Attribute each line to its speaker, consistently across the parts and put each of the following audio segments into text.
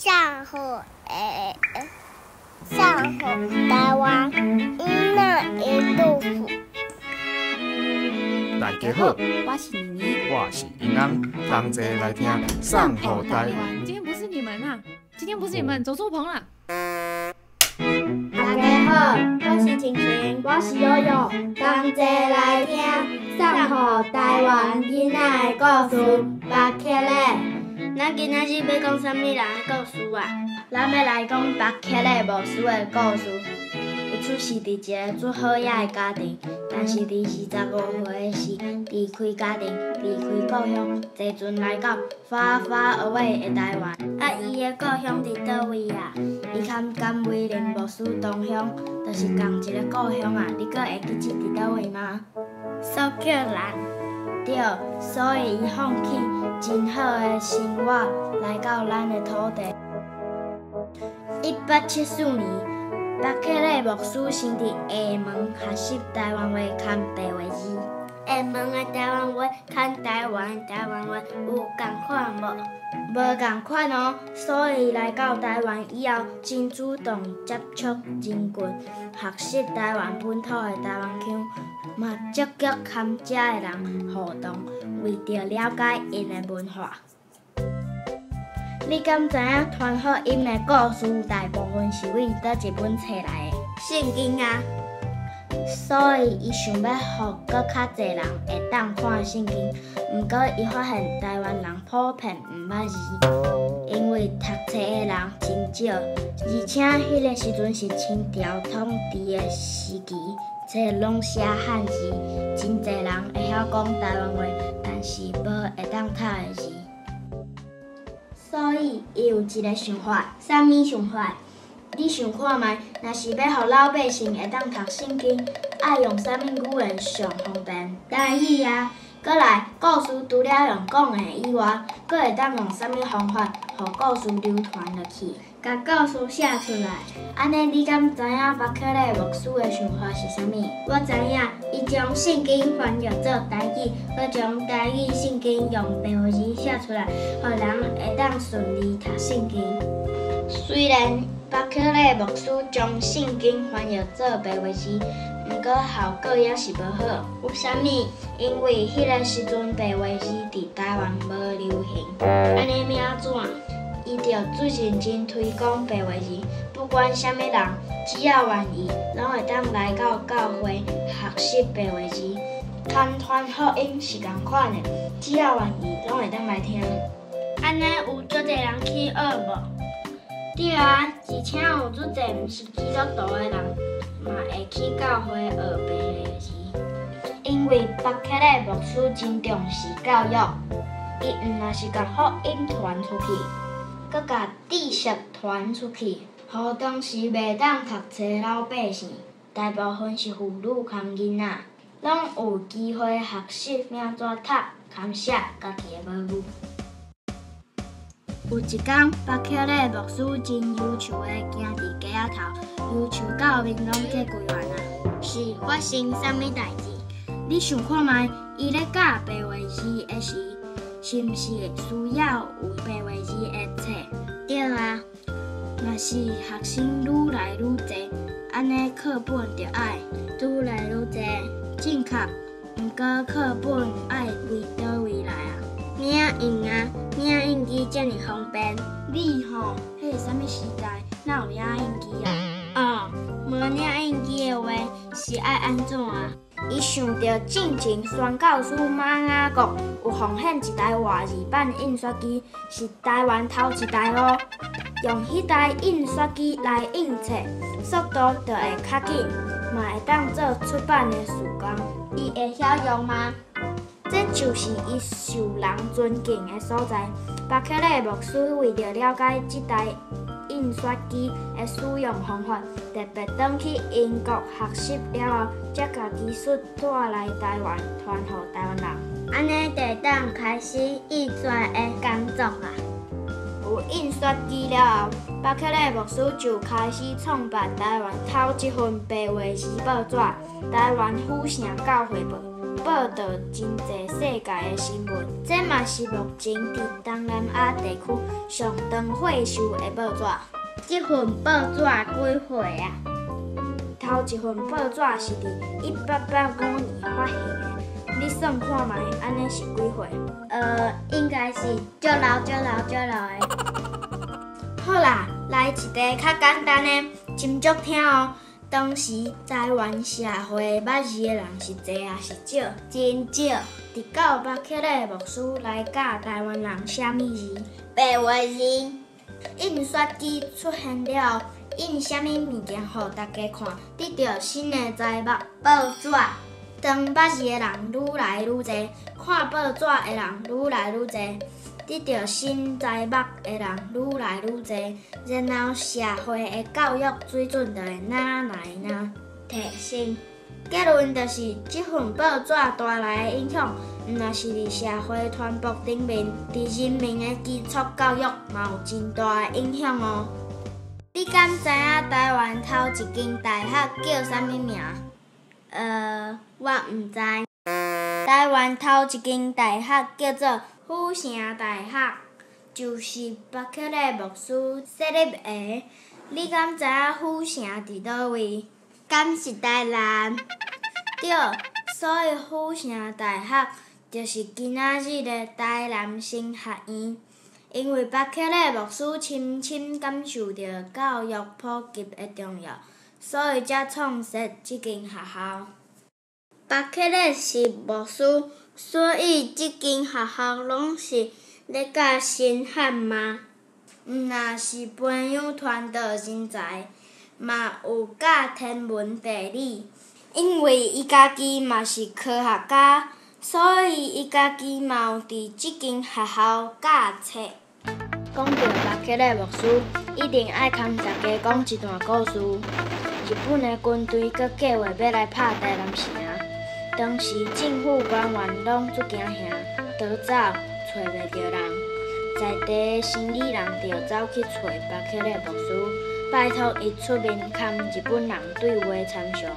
Speaker 1: 送予欸送予台灣囡仔的故事。
Speaker 2: 大家好，
Speaker 3: 我是妮妮，
Speaker 2: 我是英翁，同齊來聽送予台灣。
Speaker 3: 今天不是你們啊，今天不是你們，走錯棚了。
Speaker 4: 大家好，我是晴晴，我是悠悠，同齊來聽送予台灣囡仔的故事。巴克勒，咱今仔日欲講啥物人的故事啊？咱欲來講巴克勒牧師的故事。伊出世佇一個足好額的家庭，但是佇25歲時離開家庭，離開故鄉，坐船來到 far far away 的台灣。啊，伊的故鄉佇佗位啊？伊佮甘威林牧師同鄉，就是仝一個故鄉啊。你閣會記得佇佗位嗎？蘇格蘭。對，所以伊放棄真好的生活，來到咱的土地。1874年，巴克勒牧師先佇廈門學習台灣話佮白話字。廈門的台灣話佮台灣的台灣話有仝款無？無仝款哦，所以來到台灣以後，真主動接觸人群，學習台灣本土的台灣腔，嘛積極佮遮的人互動，為著了解𪜶的文化。你敢知影傳福音的故事大部分是對佗一本冊來的？聖經啊！所以伊想欲予閣較濟人會當看聖經，毋過伊發現台灣人普遍毋捌字，因為讀冊的人真少，而且彼个時陣是清朝統治的時期，冊攏寫漢字，真濟人會曉講台灣話，但是無會當讀的字。所以伊有一个想法，啥物想法？你想看覓？若是欲予老百姓會當讀聖經，愛用啥物語言上方便？台語啊！閣來，故事除了用講的以外，閣會當用啥物方法，予故事流傳落去？共故事寫出來。按呢，你敢知影巴克勒牧師的想法是啥物？我知影，伊將聖經翻譯做台語，閣將台語聖經用白話字寫出來，予人會當順利讀聖經。雖然巴克勒牧師將聖經翻譯做白話字，毋過效果猶是無好。為啥物？因為彼个時陣白話字佇台灣無流行。按呢欲按怎？伊著最認真推廣白話字，不管啥物人，只要願意，攏會當來到教會學習白話字。佮傳福音是仝款的，只要願意，攏會當來聽。按呢有足濟人去學無？對啊，而且有足濟毋是基督徒的人，嘛會去教會學白話字。因為巴克勒牧師真重視教育，伊毋但是共福音傳出去，閣共知識傳出去，予當時袂當讀冊的老百姓，大部分是婦女佮囡仔，攏有機會學習欲怎讀佮寫家己的母語。有一工，巴克勒牧師真憂愁的行佇街仔頭，憂愁到面攏結規圓啊！是發生啥物代誌？你想看覓？伊咧教白話字的時，是毋是需要有白話字的冊？對啊。若是學生愈來愈濟，按呢課本就愛愈來愈濟。正確。毋過課本愛對佗位來啊？影印啊，影印機遮爾方便。你吼，彼是啥物時代？哪有影印機啊？哦，無影印機的話，是愛按怎啊？伊想著進前宣教師馬雅各有奉獻一台活字版印刷機，是台灣頭一台哦。用彼台印刷機來印冊，速度就會較緊，嘛會當做出版的事工。伊會曉用嗎？這就是伊受人尊敬的所在。巴克勒牧師為著了解這台印刷機的使用方法，特別轉去英國學習了後，才共技術帶來台灣，傳予台灣人。按呢就會當開始印刷的工作啊！有印刷機了後，巴克勒牧師就開始創辦台灣頭一份白話字報紙《台灣府城教會報》。報導真濟世界的新聞。這嘛是目前佇東南亞地區上長歲數的報紙。這份報紙幾歲啊？頭一份報紙是佇1885年發行的。你算看覓，按呢是幾歲？應該是足老、足老、足老的。好啦，來一題較簡單的，斟酌聽哦。當時台灣社會捌字的人是濟抑是少？真少。直到巴克禮牧師來教台灣人啥物字？白話字。印刷機出現了後，印啥物物件予大家看，得著新的財物？報紙。當捌字的人愈來愈濟，看報紙的人愈來愈濟，得著新財物的人愈來愈濟，然後社會的教育水準就會哪來哪提升。結論就是，這份報紙帶來的影響，毋但是佇社會傳播頂面，佇人民的基礎教育嘛有真大的影響哦。你敢知影台灣頭一間大學叫啥物名？我毋知。台灣頭一間大學叫做府城大學，就是巴克禮牧師設立的。你敢知影府城佇佗位？敢是台南？對，所以府城大學就是今仔日的台南神學院。因為巴克禮牧師深深感受著教育普及的重要，所以才創設這間學校。巴克禮是牧師，所以這間學校攏是咧教神學嗎？毋但是培養傳道人才，嘛有教天文地理。因為伊家己嘛是科學家，所以伊家己嘛有佇這間學校教冊。講著巴克禮牧師，一定愛共大家講一段故事。日本的軍隊閣計劃欲來拍台南城，當時政府官員攏足驚嚇，逃走，揣袂著人。在地的生理人就走去揣巴克禮牧師，拜託伊出面崁日本人對話參詳。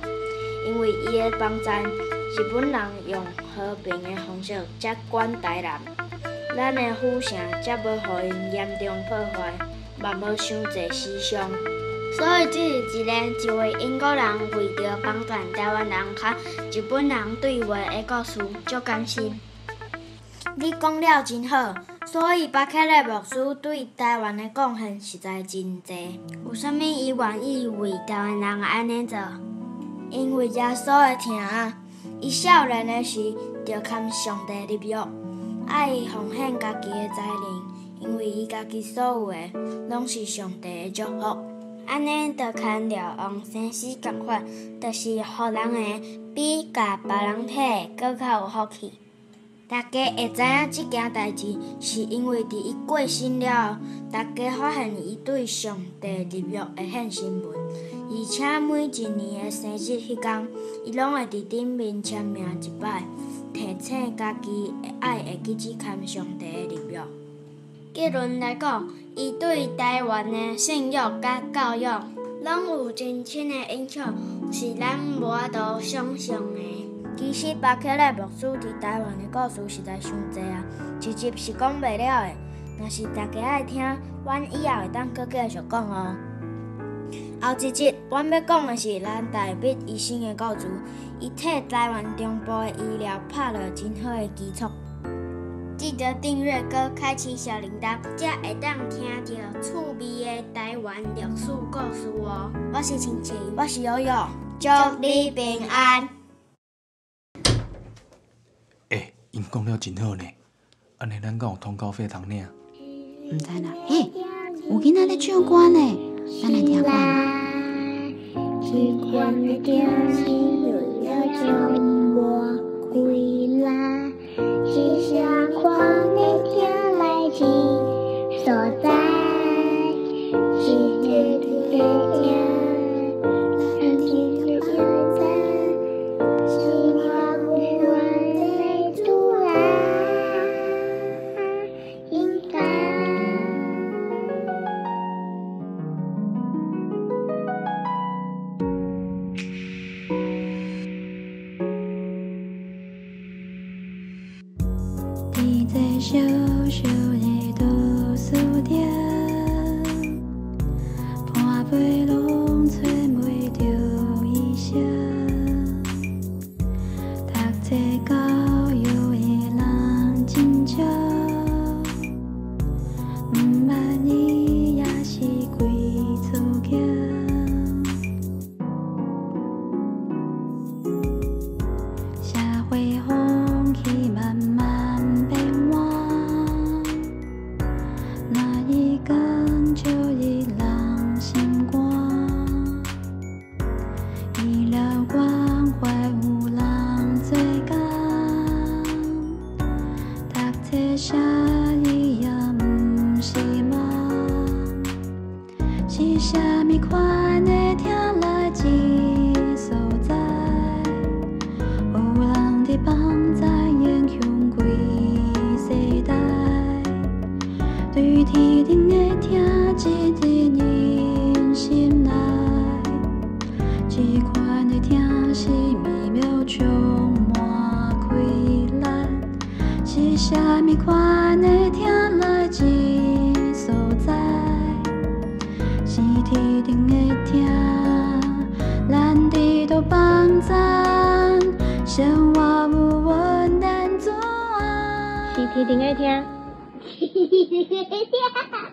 Speaker 4: 因為伊的幫贊，日本人用和平的方式接管台南，咱的府城才無予𪜶嚴重破壞，嘛無傷濟死傷。所以這是一個一位英國人為著幫贊台灣人佮日本人對話的故事，足感心。你講了真好，所以巴克禮牧師對台灣的貢獻實在真濟。有啥物伊願意為台灣人按呢做？因為耶穌的疼啊，伊少年的時就崁上帝立約，愛奉獻家己的才能，因為伊家己所有的，攏是上帝的祝福。按呢就崁著王先生仝款，就是予人的比共別人提的閣較有福氣。大家會知影這件代誌，是因為佇伊過身了後，大家發現伊對上帝立約的獻身文，而且每一年的生日彼工，伊攏會佇頂面簽名一擺，提醒家己愛會記這崁上帝的立約。結論來講，伊對台灣的信仰佮教育，攏有真深的影響，是咱無法度想像的。其實巴克禮牧師佇台灣的故事實在傷濟啊，一集是講袂了的。若是大家愛聽，阮以後會當閣繼續講哦。後一集，阮欲講的是藍大必醫生的故事，伊替台灣中部的醫療拍落真好的基礎。記得訂閱閣開啟小鈴鐺，才會當聽著趣味的台灣歷史故事哦。我是晴晴，我是悠悠，祝你平安。
Speaker 5: 欸，𪜶講了真好呢，按呢咱敢有通告費通領？
Speaker 6: 毋知啦，欸，有囡仔咧唱歌呢，咱來聽看覓。
Speaker 7: 毋捌伊也是开错间。社会风气慢慢变换，若伊讲笑伊人心肝，医疗关怀有人做工，读册写伊也毋是梦，是啥物款的疼来这所在？有人伫帮助影响规世代，对天顶的疼一直人心内，这款的疼是美妙充满开来，是啥物款的疼来这所在？是天顶的疼，咱伫倒帮赞，生活有温暖做。
Speaker 8: 是天顶的疼。
Speaker 1: 天顶的疼。